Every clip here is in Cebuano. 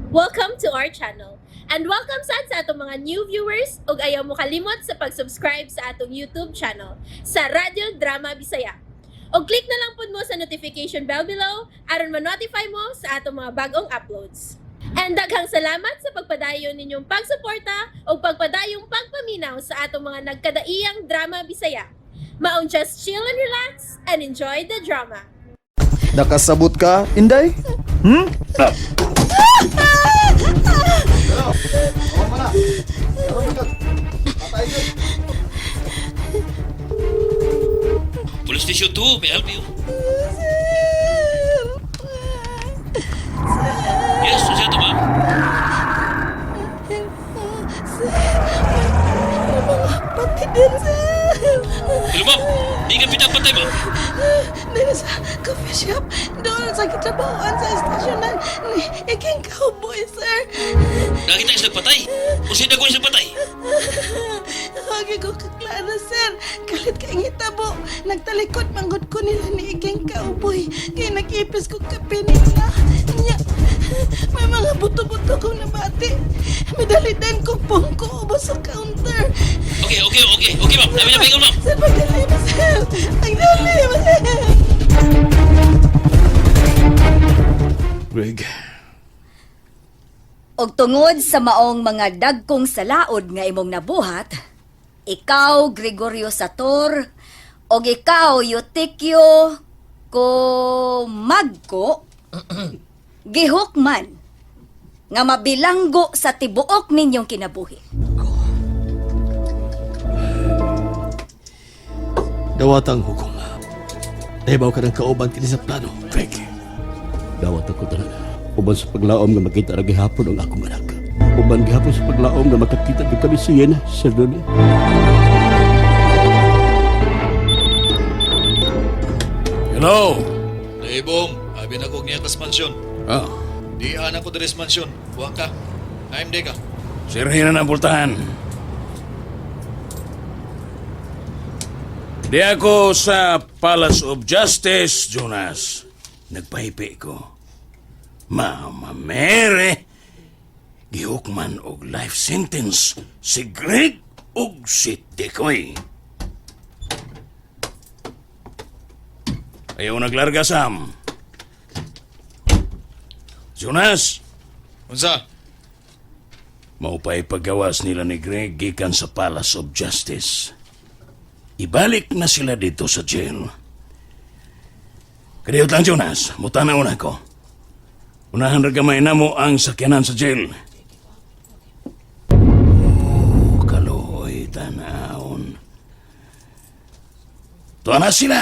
Welcome to our channel. And welcome sad sa atong mga new viewers ug ayaw mo kalimot sa pag-subscribe sa atong YouTube channel sa Radyo Drama Bisaya. Og click na lang pud mo sa notification bell below aron ma-notify mo sa atong mga bagong uploads. And daghang salamat sa pagpadayon ninyong pagsuporta ug pagpadayong pagpaminaw sa atong mga nagkadaiyang drama Bisaya. Maong just chill and relax and enjoy the drama. Nakasabot ka, Inday? Hmm? Police Station 2, may I help you? Yes, siya to, ma'am. Patidin, sir. Hello, ma'am. Di ka pinapatay, ma'am. Dito sa coffee shop, doon sa katrabahoan sa estasyonan ni Iking Cowboy, sir. Nakita ka nagpatay. O siya nagawa sa patay. Huwag ko kaklaro, sir. Kalit kay ngitabo. Nagtalikod manggod ko nila ni Iking Cowboy. Kaya nag-ipis ko kape nila. Nya, may mga buto-buto kong nabati. May dalidan kong pungko ubos sa counter. Okay, ma'am. Dami na paingon, ma'am. Sir, pagdali mo, sir. Pagdali mo, sir. Greg, Og tungod sa maong mga dagkong salaod nga imong nabuhat, ikaw Gregorio Sator og ikaw Eutikio Komagko gihukman nga mabilanggo sa tibuok ninyong kinabuhi. dawatang hukom. Nahibaw ka ng kauban kini sa plano, Greg. Dawat ako tanan. Uban sa paglaom nga makita ra gihapon ang akong anak. Uban gihapon sa paglaom nga makakita gyud kami siya na, Sir Donnie. Hello. Dahibong, abi na kog niya tas mansyon. Ah, Di ana ko diri sa mansyon. Wa ka. AMD ka. sirhin na ang pultahan. Di ako sa Palace of Justice, Jonas. Nagpahipi ko. Mama Mary, gihukman og life sentence si Greg og si Tikoy. Ayaw naglarga, Sam. Jonas, Unsa? Maupay paggawas nila ni Greg gikan sa Palace of Justice. Ibalik na sila dito sa jail. Kadiyot lang, Jonas. Mutanaw na ko. Unahan ra gamay na mo ang sakyanan sa jail. Oh, kaluoy tanawon. Tuwa na sila.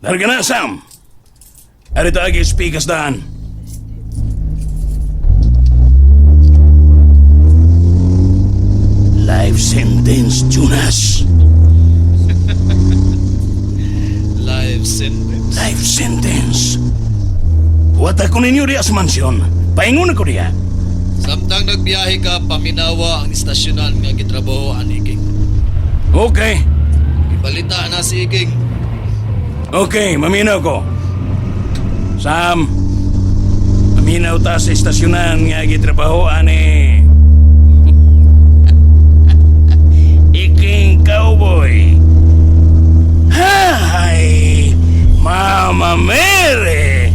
Larga na, Sam. Arito agi speakers daan. Life sentence, Jonas. Life sentence. Life sentence. Huwat ako ninyo diya sa mansyon. Paingon ako diya. Samtang nagbiyahe ka, paminawa ang istasyonan nga gitrabaho ani Iking. Okay. Ibalita na si Iking. Okay, maminaw ko. Sam, maminaw ta sa istasyonan nga gitrabaho ani Iking Cowboy. Hay, Mama Mary.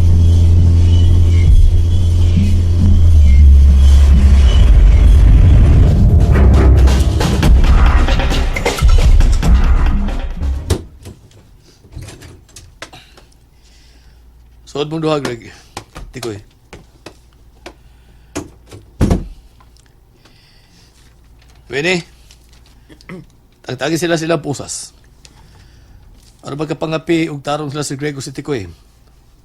Suod mong duha, Greg. Tikoy. Winnie, tagtagi sila silang pusas. Ano ba kapangapi og tarong sila si Greg o si Tikoy?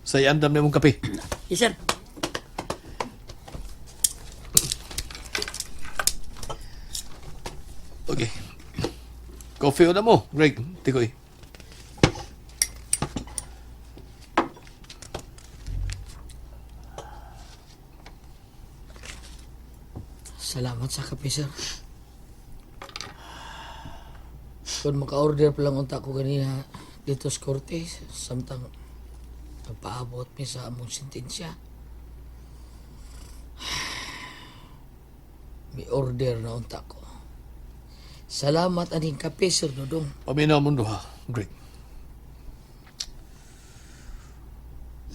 Sa iandam na mong kape. Yes, sir. Okay. Coffee na mo, Greg. Tikoy. Salamat sa kape, sir. Kung maka-order pa lang unta ko ganina dito sa korte, samtang nagpaabot mi sa among sentensya. May order na unta ko. Salamat aning kape, Sir Dodong. Paminaw mo duha, Greg.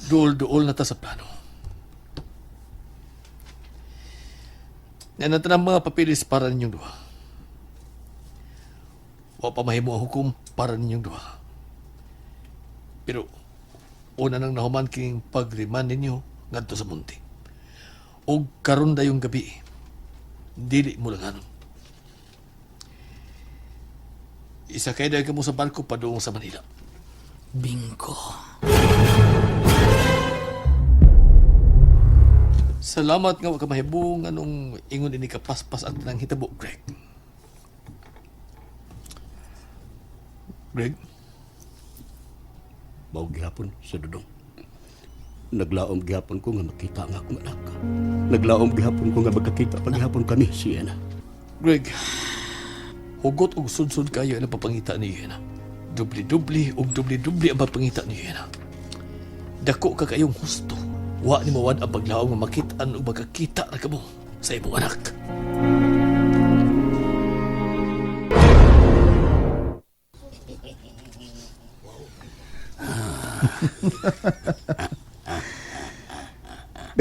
Duol-duol na ta sa plano. Yan ang tanang mga papilis para ninyong duha. Wa pa mahimo ang hukom para ninyong duha. Pero una nang nahuman kining pagriman ninyo ngadto sa munti. Og karon dayong gabi, dili mo lang Isakay dahil kamo sa barko padung sa Manila. Bingko. Salamat nga wa ka mahibong anong ingon ini kapaspas ang tanang hitabo, Greg. Greg, Mao gihapon sa Dudong. Naglaom gihapon ko nga makita ang akong anak. Naglaom gihapon ko nga magkakita paghapon kami si Ana. Greg. Hugot og sudsud kayo ang papangita ni Yena. Dubli-dubli og dubli-dubli ang papangita ni Yena. Dako ka kayong husto. Wa ni mawad ang paglaom nga makit-an og magkakita ra kamo sa imong anak.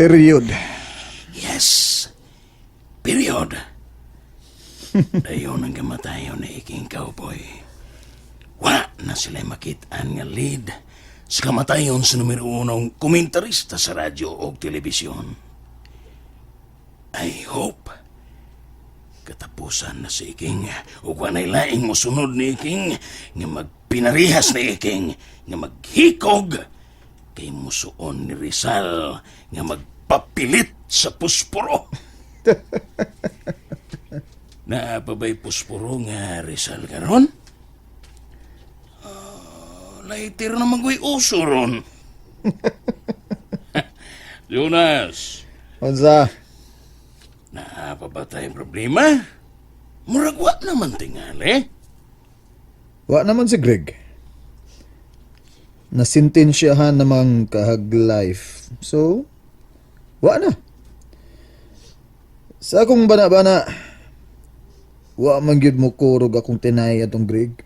Period. Yes. Period. Dayon ang kamatayon ni Iking Cowboy. Wa na sila makitaan nga lead sa kamatayon sa numero unong komentarista sa radyo o telebisyon. I hope katapusan na si Iking ug wanay laing mosunod ni Iking nga magpinarihas ni Iking nga maghikog kay musuon ni Rizal nga magpapilit sa pusporo. Naa pa ba'y pusporo nga Rizal karon? Ah, lighter na magoy uso ron. Jonas, Unsa? naa pa ba tayong problema? Murag wa naman tingali. Wa naman si Greg. Nasintensyahan namang kahag life. So, wa na. Sa akong bana-bana, wa man gyud mo kurog akong tinay atong Greg.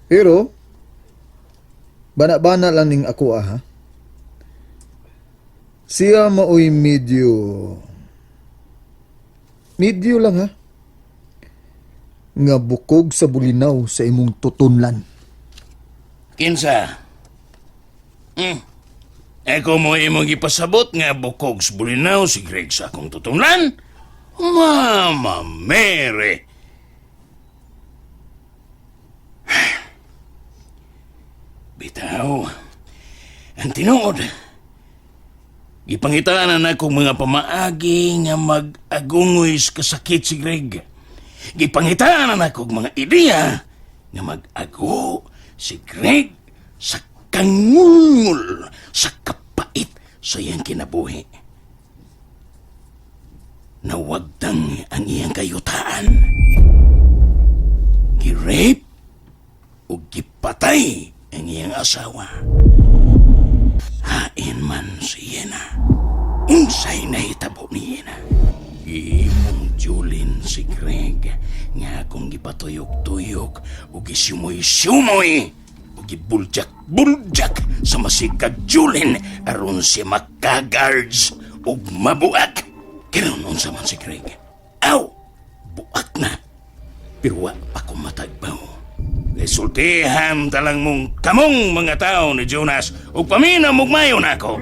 Pero, bana-bana lang ning ako ah, ha. Siya maoy medyo... Medyo lang ha nga bukog sa bulinaw sa imong tutunlan. Kinsa? Hmm. Eko mo imong gipasabot nga bukog sa bulinaw si Greg sa akong tutunglan? Mama Mary! Bitaw, ang tinuod, gipangitaan na akong mga pamaagi nga mag-agungoy sa kasakit si Greg. Gipangitaan na akong mga ideya nga mag-ago si Greg sa kangungol sa kapait sa iyang kinabuhi. Nawagdang ang iyang kayutaan. Gi-rape o gipatay ang iyang asawa. Hain man si Yena. Unsay nahitabo ni Yena. Giimong Julin si Greg nga akong gipatuyok-tuyok o gisumoy-sumoy o gibuljak-buljak sa masikag Julin aron siya makagards ug mabuak. Karon unsa man si Greg. Aw! Buak na. Pero wa pa ko matagbaw. Resultihan talang mong kamong mga tao ni Jonas ug paminaw mugmayo nako.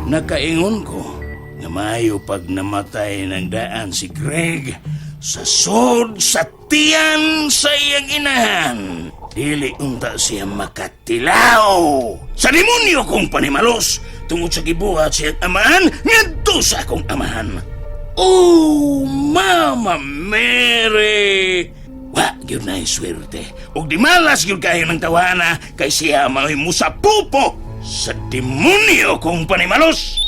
Nakaingon ko nga maayo pag namatay ng daan si Greg sa sod sa tiyan sa iyang inahan. Dili unta siya makatilaw sa demonyo kong panimalos tungod sa gibuhat siyang amahan ngadto sa akong amahan. Oh, Mama Mary! Wa gyud na swerte. Ug di malas gyud kayo ng tawana kay siya mao'y musapupo sa demonyo kong panimalos.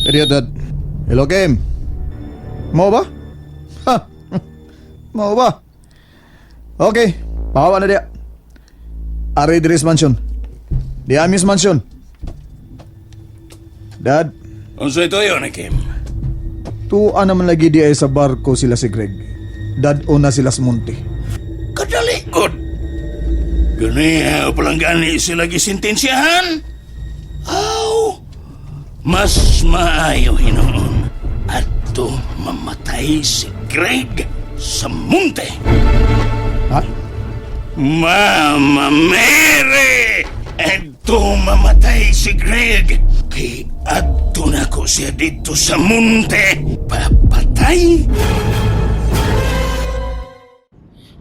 Period. Dad. Hello, game. Mau ba? Ha? Mau ba? Okay, pahawa na dia. Ari Dris Mansion. Di Amis Mansion. Dad, Unsay tuyo ni Kim? Tuwa naman lagi di ay sa barko sila si Greg. Dad na sila sa munti. Kadalikod. Ganiha palang gani sila gisintensyahan. Aw, mas maayo hinuon. Adto mamatay si Greg sa munte. Ha? Mama Mary! Adto mamatay si Greg. Kay adto na ko siya dito sa munte. Papatay?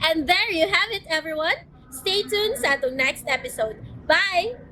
And there you have it, everyone. Stay tuned sa atong next episode. Bye!